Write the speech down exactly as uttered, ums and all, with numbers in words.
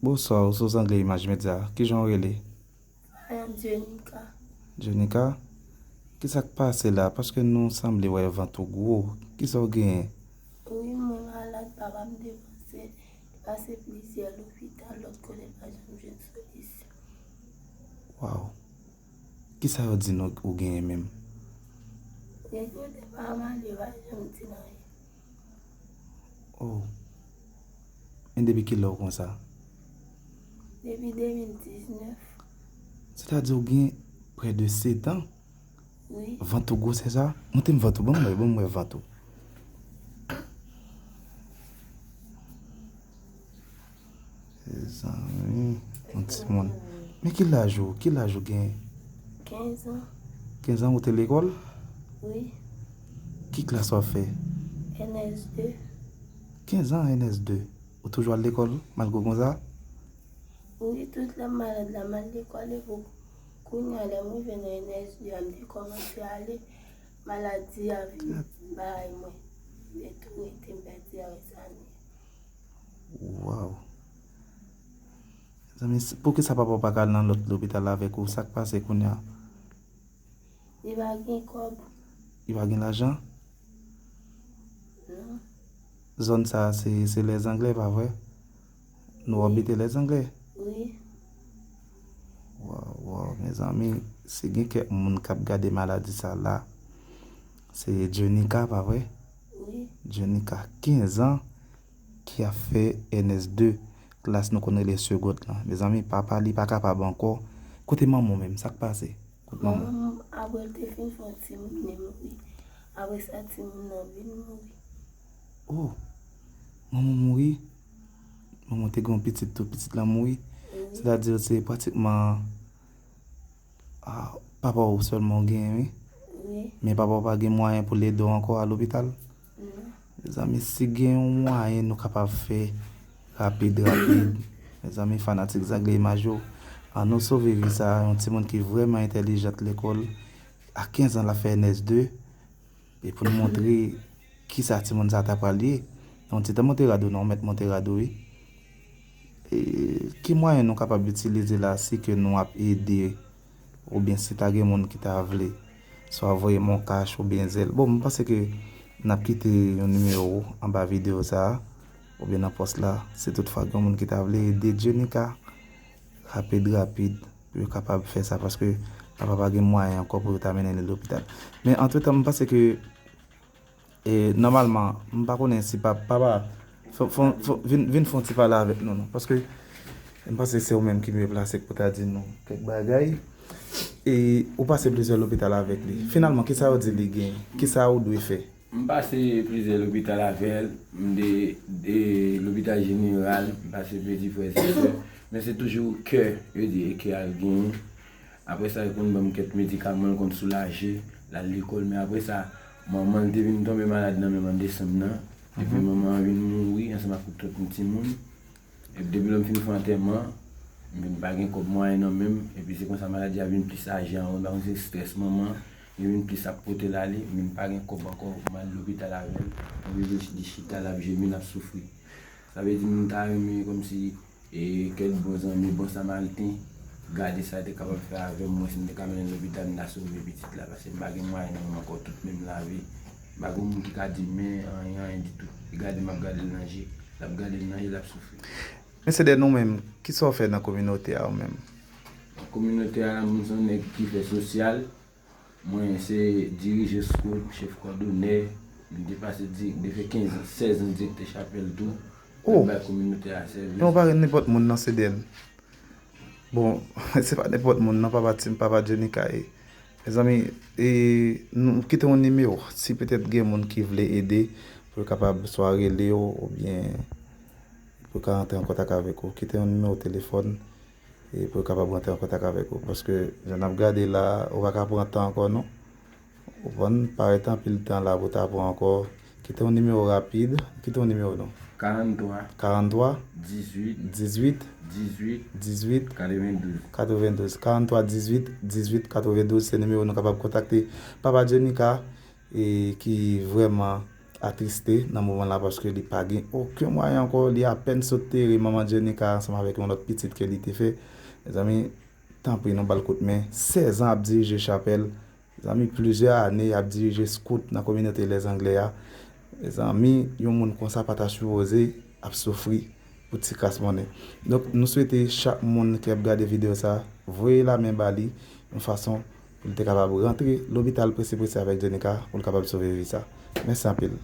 Bonswa, ou sou Zangle Imaj Medya. Kijan w rele? Mwen Jenika. Jenika? Kisa k pase la? Paske nou sanble wè vant ou gwo. Kisa w genyen? Wi, mwen malad, papa m te panse, pase plizyè lopital lòt kote, l pa janm jwenn solisyon. Waw. Kisa yo di nou ou genyen menm? Gen kote pa m ale, yo pa janm di m anyen. Oh. Men depi kilè w konsa? Depi de mil diznèf. Sètadi w gen prè de sèt an? Wi. Vant ou gwosè sa? Montre m vant ou, ban m wè, ban m wè vant ou. Mezanmi, yon timoun. Men ki laj ou, ki laj ou gen? Kenz an. Kenz an ou te lekòl? Wi. Ki klas w ap fè? N S de. Kenz an, N S de. Ou toujou al lekòl, malgre konsa? Wi, tout lè m malad la, m al lekòl, epi kounye a, lè m rive nan N S de a, m te kòmanse ale, maladi a vin bay mwen. M te tou rete, m pèdi a, rete sa m ye. Waw. Zanmi, s- poukisa papa w pa ka al nan lòt lopital avèk ou? Sa k pase kounye a? Li pa gen kòb. Li pa gen lajan? Non. Zòn sa a, se, se Lèzanglè, pa vre? Nou abite Lèzanglè? Wi. Waw, waw, mezanmi, si gen kèk moun k ap gade maladi sa la, se Jenika, pa vre? Wi. Jenika, kenz an, ki ap fè N S de, klas nou konn rele segond lan. Mezanmi, papa li pa kapab ankò. Kote manman w menm? Sa k pase? Kote manman w? Manman m, apre l te fin fè yon timoun, li mouri. Apre sa, timoun nan vin mouri. Oh! Manman w mouri? Manman w te gen yon pitit tou, pitit lan mouri? Wi. Sètadi se pratikman, ah, papa w sèlman w genyen, wi? Wi. Men papa w pa gen mwayen pou l ede w ankò al lopital? Non. Mezanmi, si gen yon mwayen nou kapab fè rapid, rapid, mezanmi, fanatik Zangle Imaj yo, ann nou sove vi sa a, yon timoun ki vrèman entèlijant lekòl, a kenz an l ap fè N S de, e pou n montre kisa timoun sa a ta pral ye. Yon ti tan monte rad ou non, mèt monte rad ou, wi. E, ki mwayen nou kapab itilize la si ke nou ap ede, oubyen si ta gen moun ki ta vle, swa voye m yon kach oubyen Zelle? Bon, m panse ke n ap kite yon nimewo anba videyo sa a, oubyen nan pòs la, si toutfwa gen moun ki ta vle ede Jenika, rapid, rapid, pou yo kapab fè sa, paske papa pa gen mwayen ankò pou yo ta mennen li lopital. Men antretan, m panse ke E, nòmalman, m pa konnen si pa, papa, fò, fò, fò, vin, vin fè yon ti pale avèk nou, non. Paske m panse se ou menm ki mye plase pou ta di nou kèk bagay. E, ou pase plizyè lopital avèk li. Finalman, kisa yo di li gen? Kisa ou dwe fè? M pase plizyè lopital avè l. M de, de lopital jeneral, m pase Peti Frè Sesè. Men se toujou kè, yo di, e kè a l genyen. Apre sa, yo konn ban m kèk medikaman, l konn soulaje l al lekòl. Men apre sa, manman l te vin tonbe malad nan men m an desanm nan. Epi manman an vin mouri ansanm ak tout lòt timoun. Epi depi lè m fin fè antèman, m vin pa gen kòb mwayen nan men m. Epi se konsa maladi a vin plis aji an mwen. M pa konn se estrès manman an, li vin plis ap pote l ale. M vin pa gen kòb ankò, m al lopital avè l. M rive li chita, l ap jemi, l ap soufri. Sa vle di m ta renmen kòmsi e kèk bon zanmi, bon Samariten, gade sa yo te kapab fè avè m, mwen si m te ka mennen l lopital, m ta sove pitit la, paske m pa gen mwayen nan men m ankò, tout men m lave. M pa gen moun ki ka di m anyen, anyen ditou. Li gade m ap gade l nan je, l ap gade l nan je, l ap soufri. Men se de nou menm, kisa w fè nan kominote a ou menm? Nan kominote a la, mwen se yon nèg ki fè sosyal, Mwen se dirijè school, chèf kòdonè, m te pase di, m te fè kenz an, sèz an direktè chapèl tou. Oh! Bay kominote a sèvis. Men w pa nenpòt moun nan, C D N. Bon, se pa nenpòt moun nan, papa Tim, papa Jenika ye. Mezanmi, e, nou kite yon nimewo. Si petèt gen moun ki vle ede, pou yo kapab swa rele w, oubyen pou yo ka rantre an kontak avèk ou. Kite yon nimewo telefòn. E pou yo kapab rantre an kontak avèk ou. Paske, jan n ap gade la, ou pa ka pran tan ankò, non. Ou konprann? Pa rete anpil tan la pou ta pran ankò. Kite yon nimewo rapid. Kite yon nimewo, non. Karantwa. Karantwa. Dizuit. Dizuit. Dizuit. Dizuit. Katrevendouz. Katrevendouz. Karantwa, dizuit, dizuit, katrevendouz, se nimewo nou kapab kontakte Papa Jenika, e ki vrèman atriste nan moman la paske li pa gen okenn mwayen ankò, li apèn sot tere manman Djenika ansanm avèk yon lòt pitit ke li te fè. Mezanmi, tanpri nou ba l kout men, sèz an ap dirije chapèl, mezanmi, plizyè ane ap dirije scout nan kominote Lèzanglè a. Mezanmi, yon moun konsa pa ta sipoze ap soufri pou ti kras monnen. Donk, nou swete chak moun ki ap gade videyo sa, voye lamen ba li yon fason pou li te kapab rantre lopital prese prese avèk Djenika pou l kapab sove vi sa. Mèsi anpil.